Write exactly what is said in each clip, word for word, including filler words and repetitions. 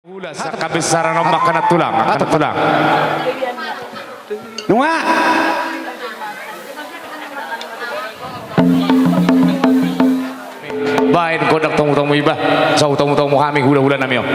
Hula, sangkap besaran on ma angka na tulang, angka na tulang. Nunga. Baen gondang tomu-tomu iba, sai tomu-tomu hami hula-hula nami on.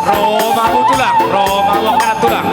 Ro ma hamu tulang, ro ma hamu angka na tulang.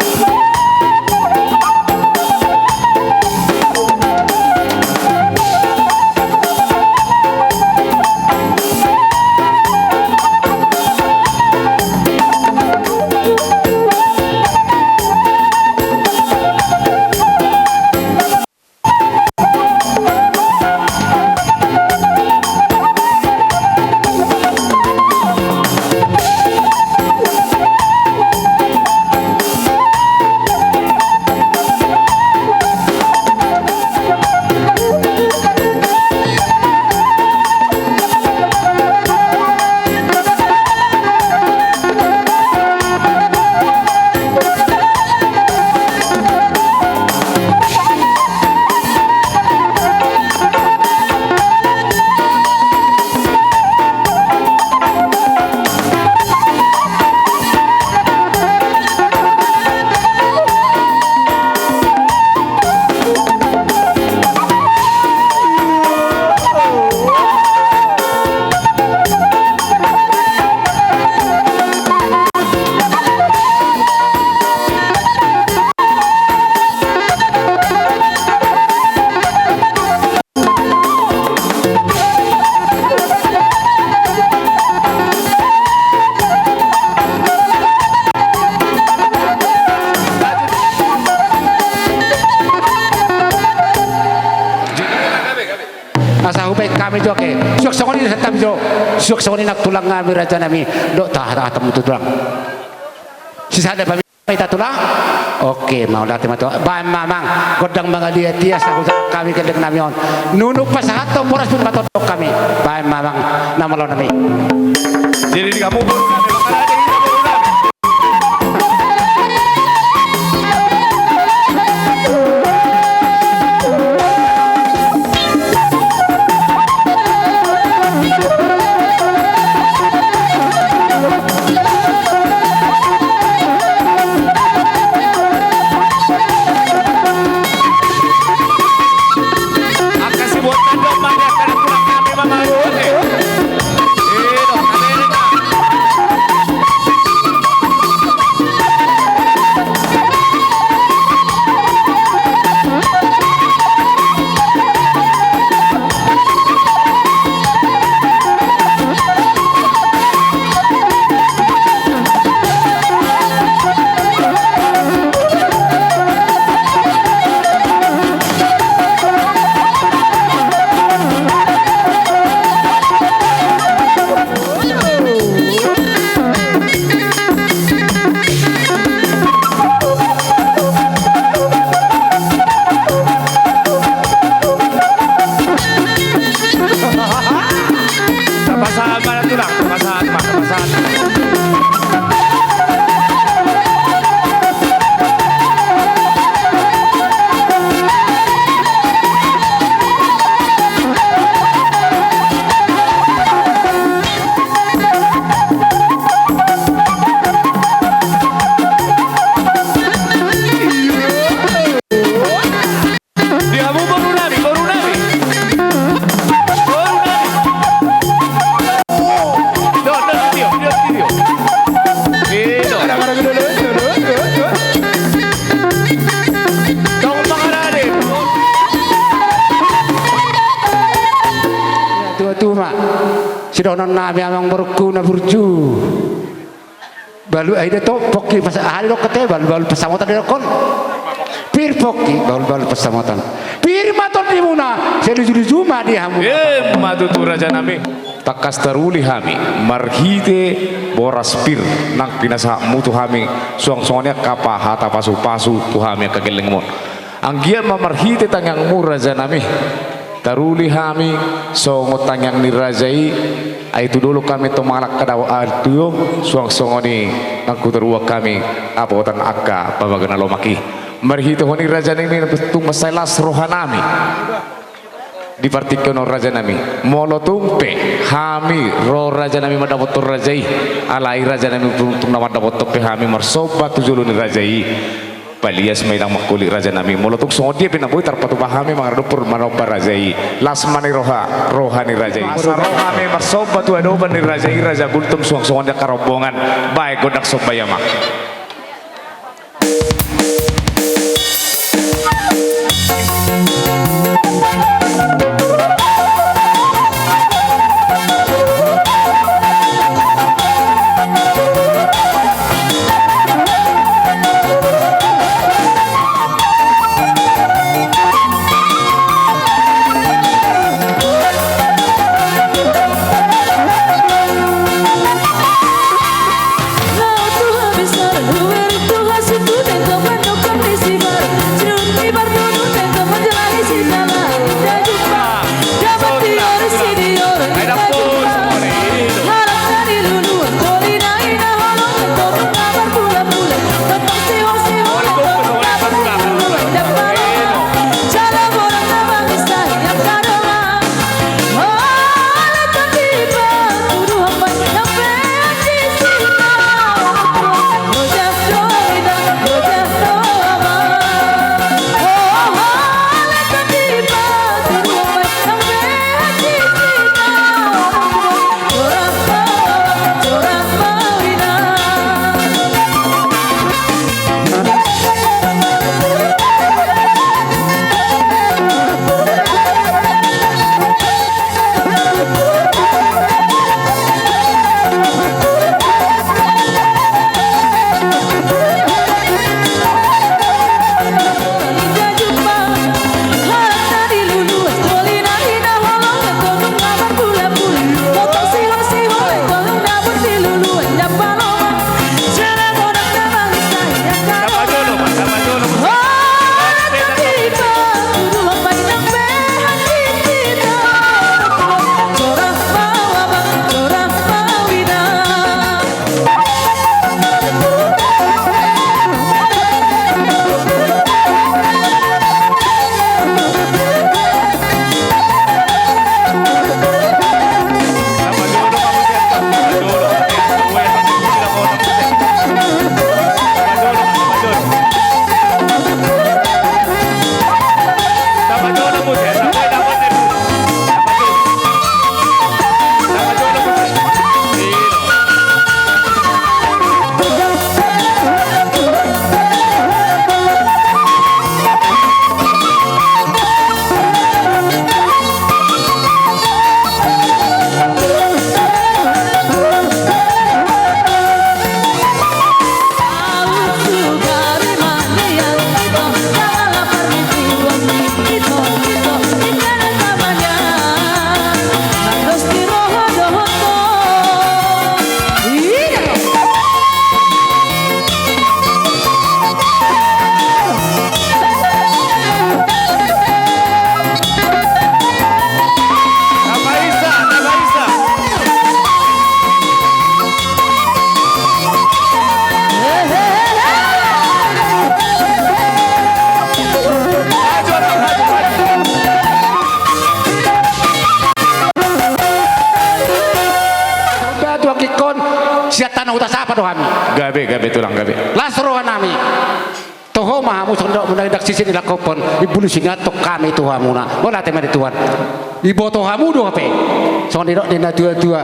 Asa hubaen hami jo ake. Suang songon i do, suang songon i nang tulang nami, raja nami. Dok, tahan, tahan, tahan, tulang. Sisada pami. Ita tulang. Oke, mauliate ma tulang. Baen ma amang gondang mangaliat i asa hujalo hami gelleng nami on. Nunga pasahathon boras pir ma tondok hami. Baen ma amang na malo nami. Jadi di kamu boru nami, mangaliat i boru nami. Tapasahat ma tulang, tapasahat ma, tapasahat. Di hamu boru nami, boru nami. Boru nami. Do, do, di tio, di tio. Di tio. Tong pangarade. Tua-tua ma. Sidohonon nami amang borungku na burju. Balu, ai do tong, pongki pas, aha do dohonon te, balu-balu pansamotan do dohonon. Pir pongki, balu-balu pansamotan. Pir ma tondimuna, sai luju-luju ma di hamu. Emma tutu raja nami. Tangkas taruli hami marhite boras pir nang pinasahatmu tu hami, suang songon i angka hata pasu-pasu tu hami angka gellengmon. Anggiat ma marhite tangiangmu raja nami, taruli hami songon tangiang ni raja i, ai tu dolok hami tong mangalangka dao aek tuyo, suang songon i nang tu toruan hami dapotan angka pambaga na lomak i. Marhite ho ni raja nami, tung mansai las roha nami. Di partingkian on raja nami, molo tung pe hami ro raja nami mandapothon raja i, alai raja nami tung, tung na mandapothon pe hami marsomba tu jolo ni raja i. Palias ma inang mangkulit raja nami, molo tung songon dia pe na boi tarpatupa hami mangaradopon manomba raja i. Las ma ni roha, roha ni raja i. Asa ro hami marsomba tu adopan ni raja i, Raja Gultom, suang songon dia angka rombongan. Baen gondang somba i amang. Batu angkikon, sian tano huta sapa do hami. Gabe, gabe tulang, gabe. Las roha nami. Toho ma hamu songon nidok muna, ndang sise dilangkophon, imbulus ingathon hami tu hamuna. Mauliate ma di Tuhan. Iboto hamu do hape. Songon nidok ni na tuatua.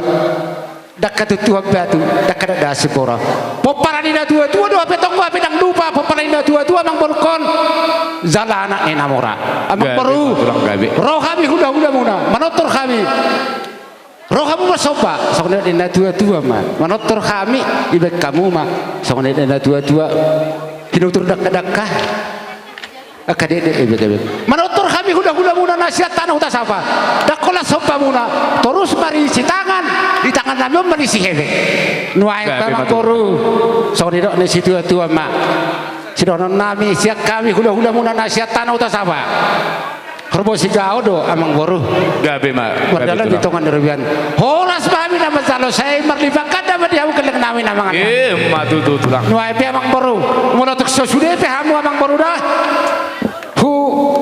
Ndang hatutuan batu, ndang hadakdakan simbora. Pomparan ni na tuatua do hape tonggo hape ndang lupa, pomparan ni na tuatua amangborungkon. Jala anak ni na mora. Amangboru. Gabe, tulang, gabe. Ro hami hulahulamuna, manortor hami. Ro hamu marsomba, songon nidok ni na tuatua ma. Manortor hami, dibaen hamu ma. Songon nidok ni na tuatua. Pinutur dakdadak. Angka dekdek, eh, bete, bete. Manortor hami hulahulamuna na sian tano huta sapa. Ndang holan sombamuna. Torus marisi tangan, di tangan nami on marisi hebe. Nuaeng pe amangboru. Songon nidok ni situatua ma. Sidohonon nami, sian hami hulahulamuna na sian tano huta sapa. Horbo sigaol do, Amangboru. Gabe ma, gabe, Tulang. Mardalan di tonga ni robean. Horas ma hami na manjalo, sai marlipat ganda ma di hamu gelleng nami na mangan. Emma tutu, Tulang. Nuaeng pe, Amangboru, molo tung so sude pe hamu, Amangboru, da, hu,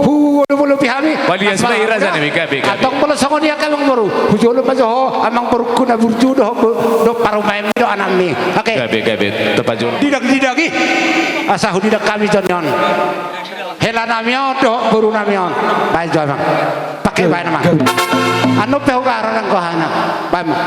huolop-olopi hami. Balias ma i, raja nami. Gabe, gabe. Antong molo songon i, Amangboru, hujolo ma jo ho, Amangborungku, na burju dohot, dohot parumaenmi dohot anakmi. Oke. Gabe, gabe. Tapajolo. Didak, didak i. Asa hudidak hami jo on. Hela nami on dohot boru nami on. Baen jo, Amang. Pake baen, Amang. Annon pe hugarar anggo hana. Baen ma.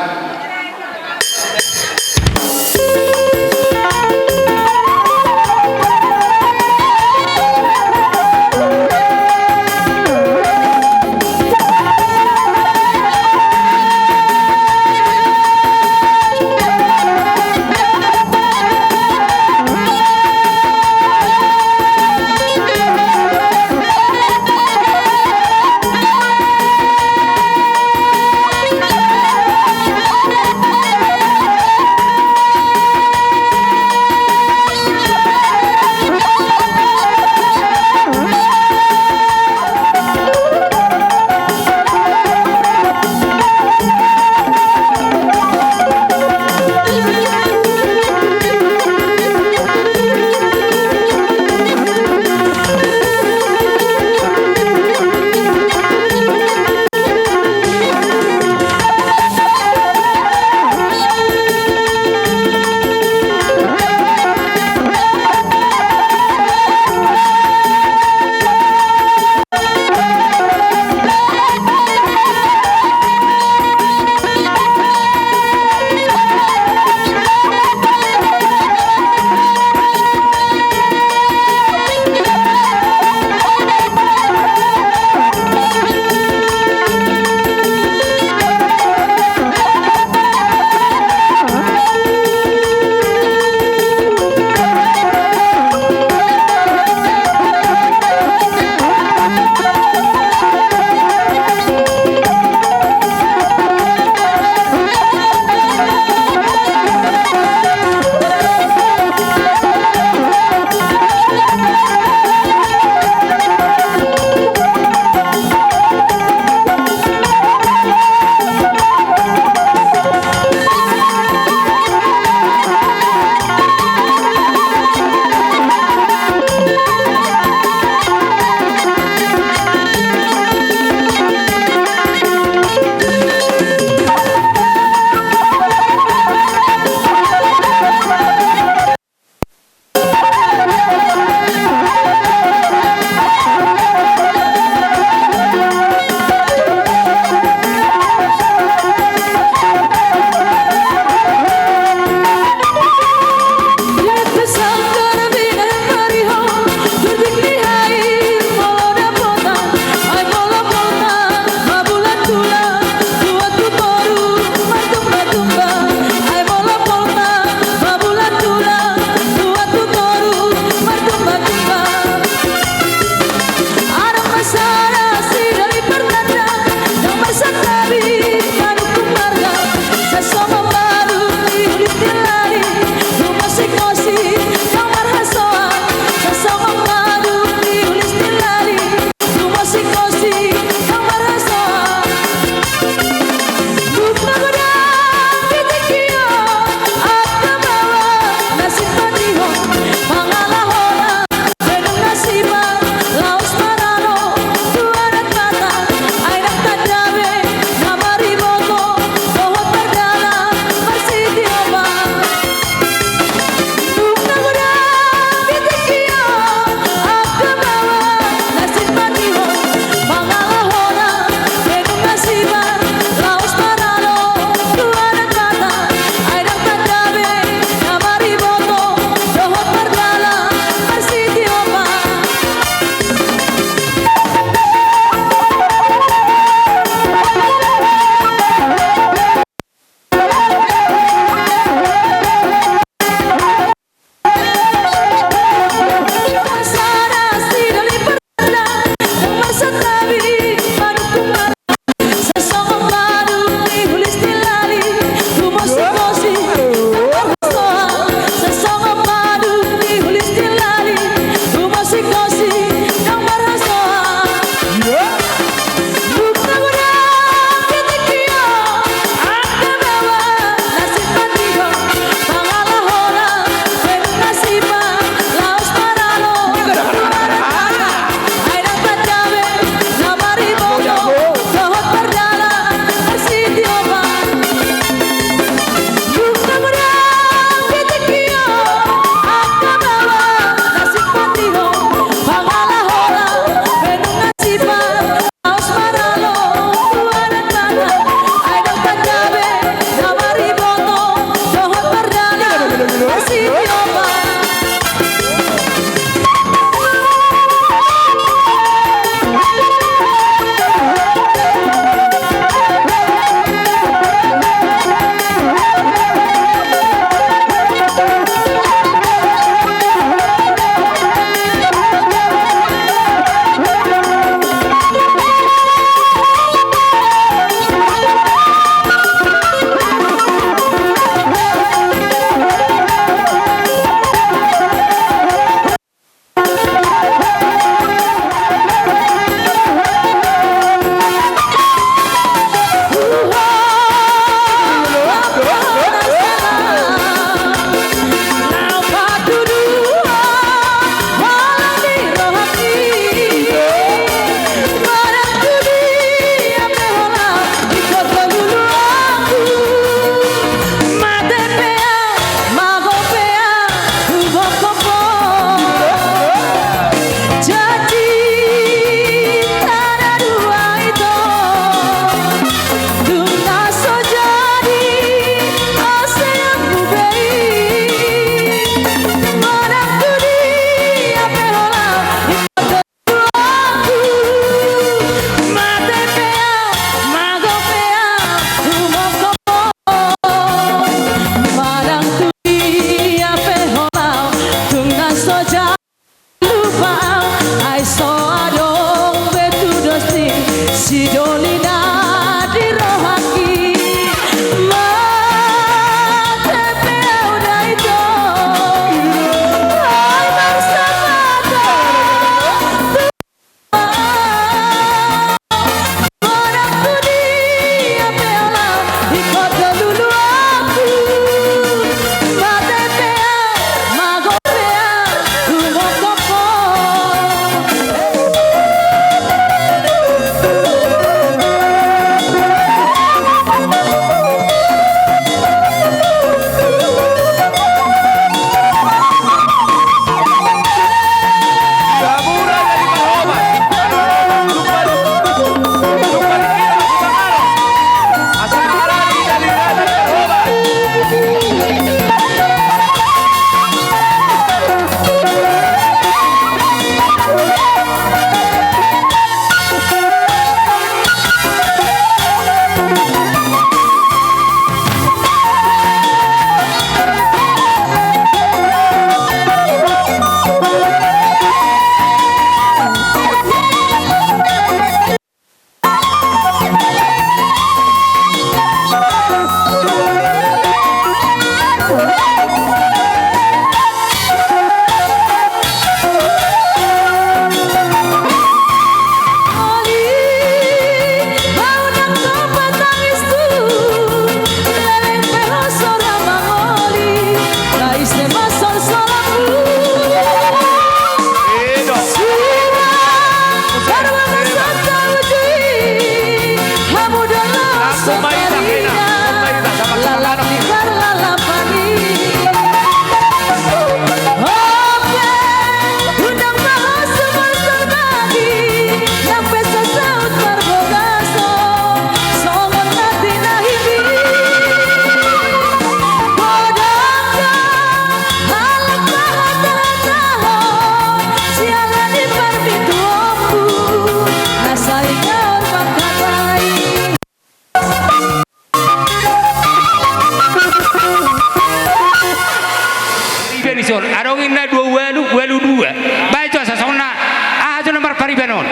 Ibanon.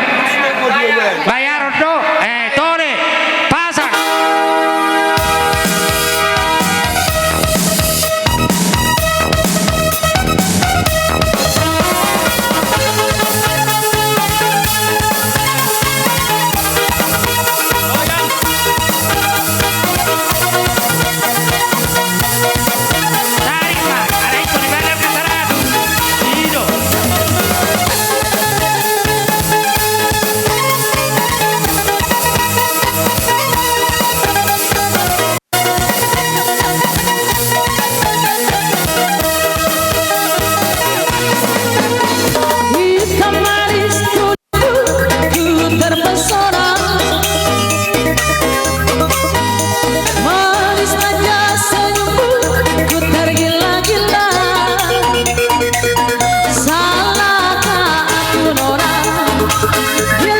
Bayaron do, eh, tore, pasang. Tarik ma, ada itu di belakang seratus. Ido. Hitam manis tubuhku terpesona, manis saja senyummu ku tergila-gila. Salahkah aku nona, dia